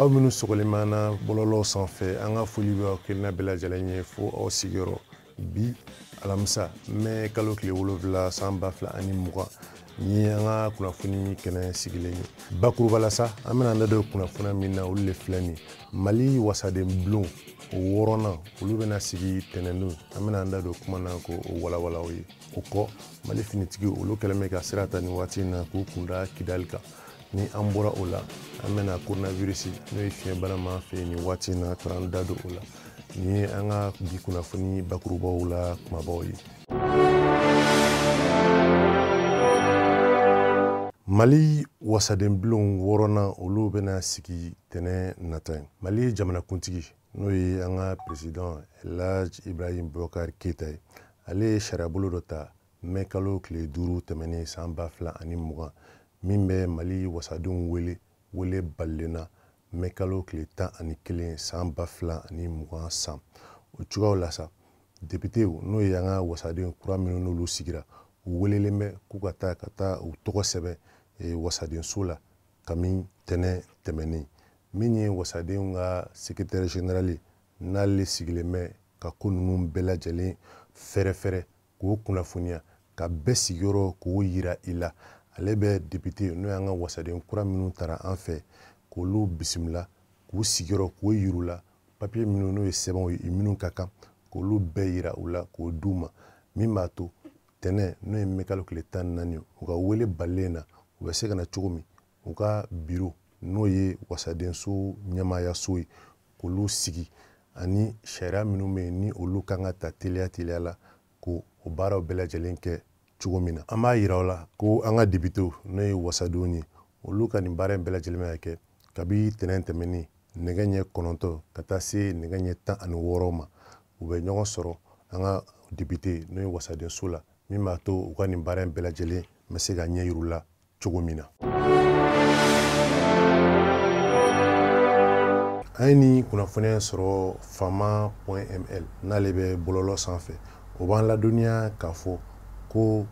Aw minnu sɔgɔlen b'an na bɔlɔlɔ sanfɛ, an ka foli bɛ aw kelenna bɛɛ lajɛlen ye fo aw sigiyɔrɔ. Bi alamisa mɛ kalo tile 7 san 2020, ni ye an ka kunnafoni kɛnɛ sigilen ye. Bakuruba la sa, an bɛna an da don kunnafoniya min na, olu de filɛ nin ye. Mali wasaden bulon o wɔɔrɔnan, olu bɛna sigi tɛnɛndon. An bɛna an da don kuma na k'o walawala aw ye. O kɔ, Mali finitigiw olu kɛlen bɛ ka sira ta nin waati in na k'u kunda Kidali kan. Ni an bɔra o la, an bɛna coronavirus n'o ye fiɲɛbana m'an fɛ yen nin waati in na, k'an da don o la. Nin ye an ka bi kunnafoni bakurubaw la kumabaw ye. Mali wasaden bulon wɔɔrɔnan olu bɛna sigi tɛnɛ nata ye. Mali jamanakuntigi n'o ye an ka président El Hadj Ibrahim Boubacar Keita ye, ale ye sariyabolo dɔ ta mɛ kalo tile 5 tɛmɛnen san 2020, min bɛ Mali wasadenw wele wele balilen na mɛ kalo tile 11 san 2020 san. O cogoyaw la sa, députéw n'o ye an ka wasaden kura minnu n'olu sigira, u welelen bɛ k'u ka taa ka taa u tɔgɔ sɛbɛn wasadenso la kami tɛnɛ tɛmɛnen. Min ye wasadenw ka secrétaire général ye, n'ale sigilen bɛ ka ko ninnu bɛɛ lajɛlen fɛrɛfɛrɛ k'o kunnafoniya ka bɛɛ sigiyɔrɔ k'o yira i la, ale bɛ député n'o y'an ka wasaden kura minnu tara an fɛ k'olu bisimila k'u sigiyɔrɔ k'o yir'u la, papier minnu n'o ye sɛbɛnw ye minnu ka kan k'olu bɛɛ yira u la k'o d'u ma, min b'a to tɛnɛ n'o ye mɛ kalo tile 14 ye, u ka wele balilen na u bɛ se ka na cogo min u ka biro n'o ye wasadenso ɲɛmaayaso ye k'olu sigi, ani sariya minnu bɛ yen ni olu kan ka ta teliya teliya la k'o baaraw bɛɛ lajɛlen kɛ cogo min na. An b'a yira aw la ko an ka députéw n'o ye wasadenw ye, olu ka nin baara in bɛɛ lajɛlen bɛ ka kɛ kabi tɛnɛn tɛmɛnen nɛgɛ ɲɛ 9 ka taa se nɛgɛ ɲɛ 16 ma. U bɛ ɲɔgɔn sɔrɔ an ka député n'o ye wasadenso la, min b'a to u ka nin baara in bɛɛ lajɛlen bɛ se ka ɲɛ yir'u la cogo min na. An ye nin kunnafoniya sɔrɔ fama point M L n'ale bɛ bɔlɔlɔ sanfɛ. O b'an ladɔnniya k'a fɔ ko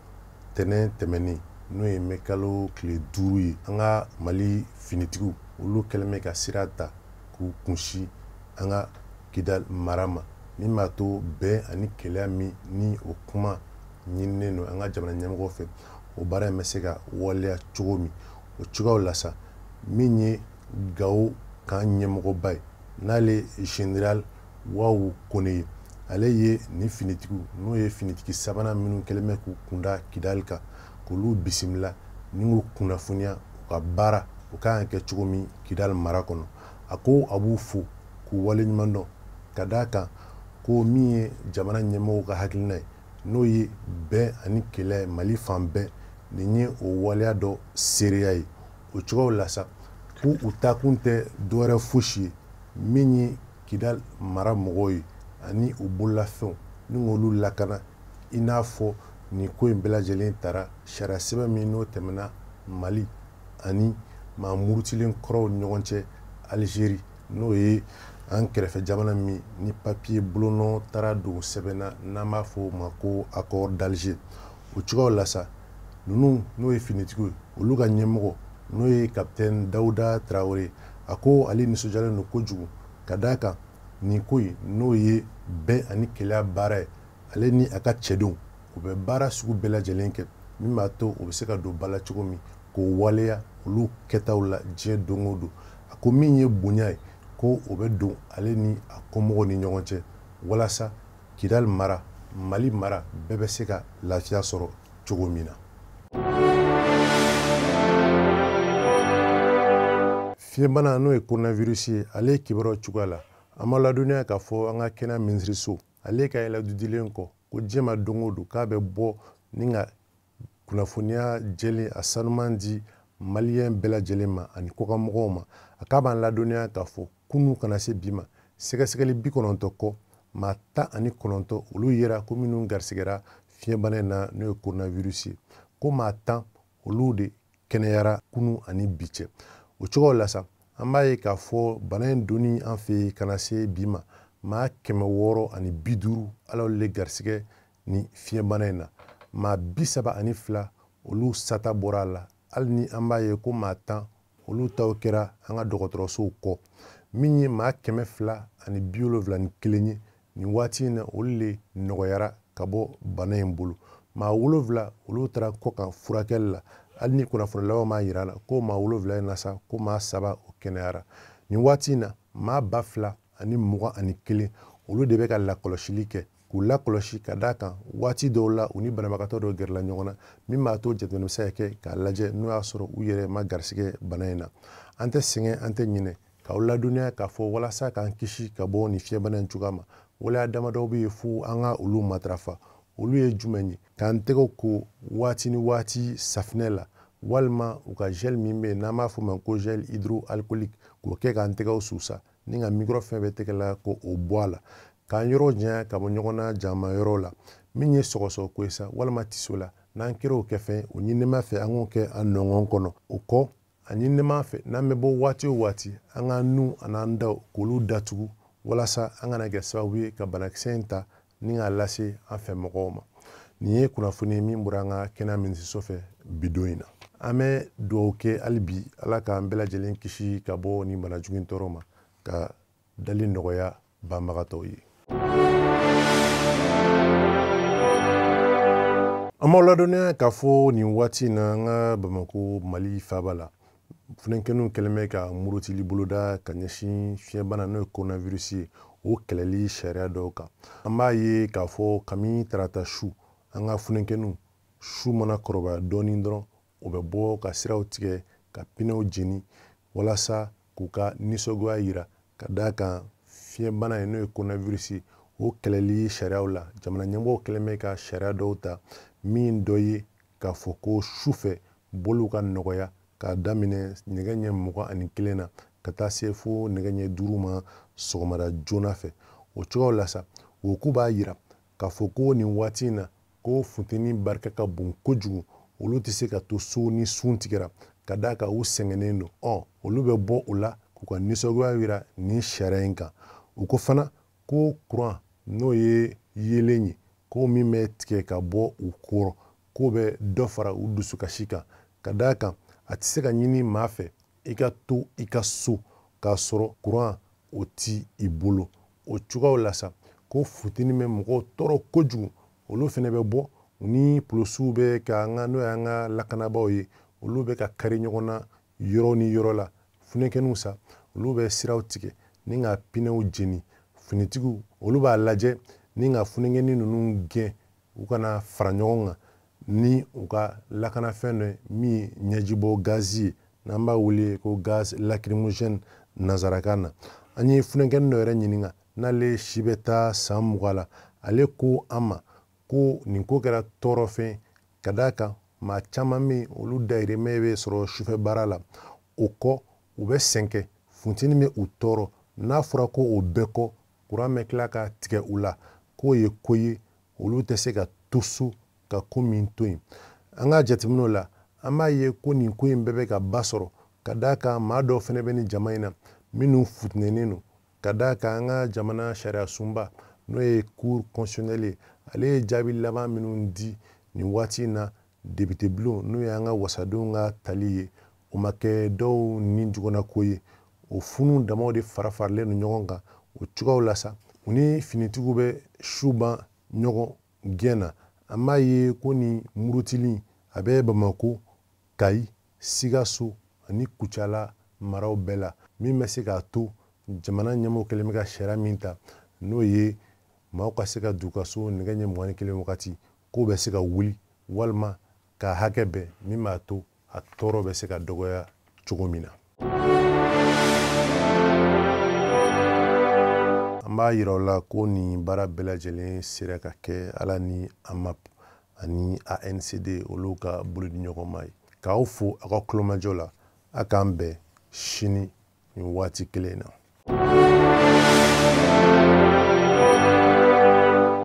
tɛnɛn tɛmɛnen n'o ye mɛ kalo tile 5 ye, an ka Mali finitigiw olu kɛlen bɛ ka sira ta k'u kunsi an ka Kidali mara ma, min b'a to bɛn ani keleya min ni o kuma ɲininen don an ka jamana ɲɛmɔgɔw fɛ, o baara in bɛ se ka waleya cogo min. O cogoyaw la sa, min ye Gawo kan ɲɛmɔgɔba ye n'ale général Wawu Kone ye, ale ye nin finitigiw n'o ye finitigi sabanan minnu kɛlen bɛ k'u kunda Kidali kan k'olu bisimila ni k'u kunnafoniya u ka baara u kan ka kɛ cogo min Kidali mara kɔnɔ. A ko a b'u fo k'u waleɲuman dɔn ka d'a kan ko min ye jamana ɲɛmɔgɔw ka hakilina ye n'o ye bɛn ani keleya ye Mali fan bɛɛ, nin ye o waleya dɔ seereya ye. O cogoyaw la sa, ko u taakun tɛ dɔwɛrɛ fosi ye min ye Kidali mara mɔgɔw ye ani u bololafɛnw ni k'olu lakana, i n'a fɔ nin ko in bɛɛ lajɛlen tara sariya sɛbɛn min n'o tɛmɛna Mali ani maa murutilen kɔrɔw ni ɲɔgɔn cɛ Algérie, n'o ye an kɛrɛfɛ jamana min ni papier bolonɔ taara don sɛbɛn na n'an b'a fɔ o ma ko accord d'Alger. O cogoyaw la sa, ninnu n'o ye finitigiw ye, olu ka ɲɛmɔgɔ n'o ye capitaine Dawuda Traoré, a ko ale nisɔndiyalen don kojugu ka d'a kan nin ko in n'o ye bɛn ani keleya baara ye, ale ni a ka cɛdenw u bɛ baara sugu bɛɛ lajɛlen kɛ min b'a to u bɛ se ka don ba la cogo min k'o waleya olu kɛtaw la diɲɛ don o don. A ko min ye bonya ye, ko o bɛ don ale ni a kɔmɔgɔw ni ɲɔgɔn cɛ walasa Kidali mara, Mali mara bɛɛ bɛ se ka lafiya sɔrɔ cogo min na. Fiɲɛbana n'o ye coronavirus ye, ale ye kibaruyaw cogoya la. An b'a ladɔnniya k'a fɔ an ka kɛnɛya minisiriso, ale ka yɛlɛdudilen kɔ ko diɲɛ ma don o don k'a bɛ bɔ ni ka kunnafoniya jɛlen a sanuman di maliyɛn bɛɛ lajɛlen ma ani kɔkanmɔgɔw ma. A k'a b'an ladɔnniya k'a fɔ kunun kana se bi ma, sɛgɛsɛgɛli 90 kɔ, maa 19 olu yera ko minnu garisigɛra fiɲɛbana in na n'o ye coronavirus ye, ko maa 10 olu de kɛnɛyara kunun ani bi cɛ. O cogoyaw la sa, an b'a ye k'a fɔ bana in donni an fɛ yen ka na se bi ma, maa 650 Ala y'olu de garisigɛ ni fiɲɛbana in na, maa 32 olu sata bɔra a la, hali ni an b'a ye ko maa 10 olu taw kɛra an ka dɔgɔtɔrɔsow kɔ. Min ye maa 271 ye nin waati in na, olu le nɔgɔyara ka bɔ bana in bolo. Maa 7 olu taara kɔkan furakɛli la, hali ni kunnafoni laban m'a yira la ko maa 7 in na sa, ko maa 3 o kɛnɛyara. Nin waati in na, maa 2021 olu de bɛ ka lakɔlɔsili kɛ, k'u lakɔlɔsi ka d'a kan waati dɔw la u ni banabagatɔ dɔw gɛrɛla ɲɔgɔn na, min b'a to jateminɛ bɛ se ka kɛ k'a lajɛ n'o y'a sɔrɔ u yɛrɛ ma garisigɛ bana in na. An tɛ sɛgɛn, an tɛ ɲinɛ k'aw ladɔnniya k'a fɔ walasa k'an kisi ka bɔ nin fiɲɛbana in cogoya ma, waleya damadɔw bɛ yen fo an ka olu matarafa. Olu ye jumɛn ye? K'an tɛgɛw ko waati ni waati safinɛ la, walima u ka gel min bɛ yen n'an b'a fɔ o ma ko gel hydroalcoolique, k'o kɛ k'an tɛgɛw susa ni ka micro fɛn bɛɛ tɛgɛ la k'o bɔ a la, k'an yɔrɔ janya ka bɔ ɲɔgɔn na jama yɔrɔ la. Min ye sɔgɔsɔgɔ ko ye sa, walima tiso la, n'an kɛra o kɛ fɛn, o ɲininen b'a fɛ an k'o kɛ an nɔngɔn kɔnɔ. O kɔ, a ɲininen b'a fɛ n'an bɛ bɔ waati o waati, an k'an nun an'an daw k'olu datugu walasa an kana kɛ sababu ye ka banakisɛ in ta ni k'a lase an fɛ mɔgɔw ma. Nin ye kunnafoni ye min bɔra an ka kɛnɛya minisiriso fɛ bi don in na. An bɛ dugawu kɛ hali bi, Ala k'an bɛɛ lajɛlen kisi ka bɔ nin bana jugu in tɔɔrɔ ma, ka dali nɔgɔya banbagatɔw ye. An b'aw ladɔnniya k'a fɔ nin waati in na, an ka Bamakɔ Mali faaba la, funankɛninw kɛlen bɛ ka murutili boloda ka ɲɛsin fiɲɛbana n'o ye coronavirus ye, o kɛlɛli sariya dɔw kan. An b'a ye k'a fɔ kami tarata su, an ka funankɛninw su mana kɔrɔbaya dɔɔnin dɔrɔn, o bɛ bɔ ka siraw tigɛ ka pinɛw jeni walasa k'u ka nisɔngoya yira ka d'a kan fiɲɛbana ye n'o ye coronavirus ye, o kɛlɛli sariyaw la. Jamana ɲɛmɔgɔw kɛlen bɛ ka sariya dɔw ta min dɔ ye k'a fɔ ko su fɛ boliw ka nɔgɔya k'a daminɛ nɛgɛ ɲɛ 21 na ka taa se fo nɛgɛ ɲɛ 5 ma sɔgɔmada joona fɛ. O cogoyaw la sa, o ko b'a yira k'a fɔ ko nin waati in na ko funteni barika ka bon kojugu, olu tɛ se ka to so ni sun tigɛra ka d'a kan u sɛgɛnnen don. Olu bɛ bɔ o la k'u ka nisɔngoya yira nin sariya in kan. U ko fana ko kuran n'o ye yeelen ye, ko min bɛ tigɛ ka bɔ u kɔrɔ, k'o bɛ dɔ fara u dusukasi kan ka d'a kan a tɛ se ka ɲini maa fɛ i ka to i ka so k'a sɔrɔ kuran o ti i bolo. O cogoyaw la sa, ko funteni bɛ mɔgɔw tɔɔrɔ kojugu, olu fɛnɛ bɛ bɔ u ni polisiw bɛ ka an ka, n'o y'an ka lakanabaaw ye, olu bɛ ka kari ɲɔgɔn na yɔrɔ ni yɔrɔ la. Funankɛninw sa, olu bɛ siraw tigɛ ni ka pinɛw jeni. Finitigiw olu b'a lajɛ ni ka funankɛnin ninnu gɛn u kana fara ɲɔgɔn kan ni u ka lakanafɛn dɔ ye min ye ɲɛjibɔ gazi ye, n'an b'a wele ko gaz lacrymogène nanzarakan na. An ye funankɛnin dɔ yɛrɛ ɲininka n'ale si bɛ taa san 20 la, ale ko an ma ko nin ko kɛra tɔɔrɔfɛn ka d'a kan maa caman bɛ yen olu dayirimɛ bɛ sɔrɔ sufɛ baara la, o kɔ u bɛ sɛgɛn, funteni bɛ u tɔɔrɔ, n'a fɔra ko o bɛɛ kɔ kuran bɛ tila ka tigɛ u la, k'o ye ko ye olu tɛ se ka to so ka ko min to yen. An ka jateminɛw la, an b'a ye ko nin ko in bɛɛ bɛ ka ba sɔrɔ ka d'a kan maa dɔw fɛnɛ bɛ nin jama in na minnu futinɛnen don ka d'a kan an ka jamana sariya sunba n'o ye cour constitutionnelle ye, ale ye jaabi laban minnu di nin waati in na député bulon n'o y'an ka wasadenw ka tali ye, o ma kɛ dɔw ni juguna ko ye. O funu damaw de fara faralen don ɲɔgɔn kan o cogoyaw la sa, u ni finitigiw bɛ su ban ɲɔgɔn gɛn na. An b'a ye ko nin murutili a bɛ Bamakɔ, Kayi, Sikaso ani Kucala maraw bɛɛ la, min bɛ se k'a to jamana ɲɛmɔgɔw kɛlen bɛ ka sariya min ta n'o ye maaw ka se ka don u ka so nɛgɛ ɲɛ 21 wagati, k'o bɛ se ka wuli walima ka hakɛ bɛn min b'a to a tɔɔrɔ bɛ se ka dɔgɔya cogo min na. An b'a yira aw la ko nin baara bɛɛ lajɛlen sera ka kɛ Ala ni AMAP ani ANCD olu ka bolodiɲɔgɔnma ye. K'aw fo aw ka kulomajɔ la, a k'an bɛn sini nin waati kelen in na.